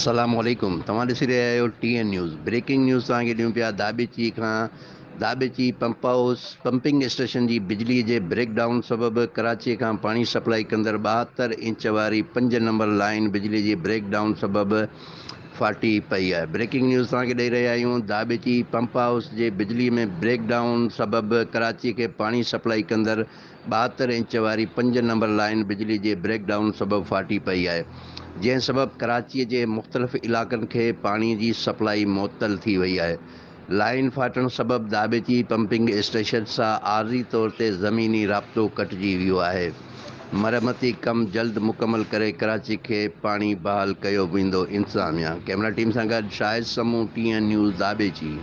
السلام عليڪم توهان ڏسي رهيا آهيو T N news breaking news توهان کي ڏيون پيا داٻيچي کان Dhabeji pump house pumping station جي بجلي جي بريڪ ڊائون سبب ڪراچي کان پاڻي سپلائي ڪندڙ 72 انچ واري پنج نمبر لائين بجلي جي بريڪ ڊائون سبب ڦاٽي پئي آهي بريڪنگ نيوز توهان کي ڏئي رهيا آهيون داٻيچي پمپ هائوس جي بجلي ۾ بريڪ ڊائون سبب ڪراچي کي پاڻي سپلائي ڪندڙ 72 انچ واري پنج نمبر لائين بجلي جي بريڪ ڊائون سبب ڦاٽي پئي آهي، جنهن سبب ڪراچي جي مختلف علائقن کي پاڻي جي سپلائي معطل ٿي وئي آهي. لائين ڦاٽڻ سبب داٻيچي پمپنگ اسٽيشن سان عارضي طور تي زميني رابطو ڪٽجي ويو آهي. مرمتي ڪم جلد مڪمل ڪري ڪراچي کي پاڻي بحال ڪيو ويندو، انتظاميا. ڪئميرا ٽيم سان گڏ Shahid Samoon, T N news, Dhabeji.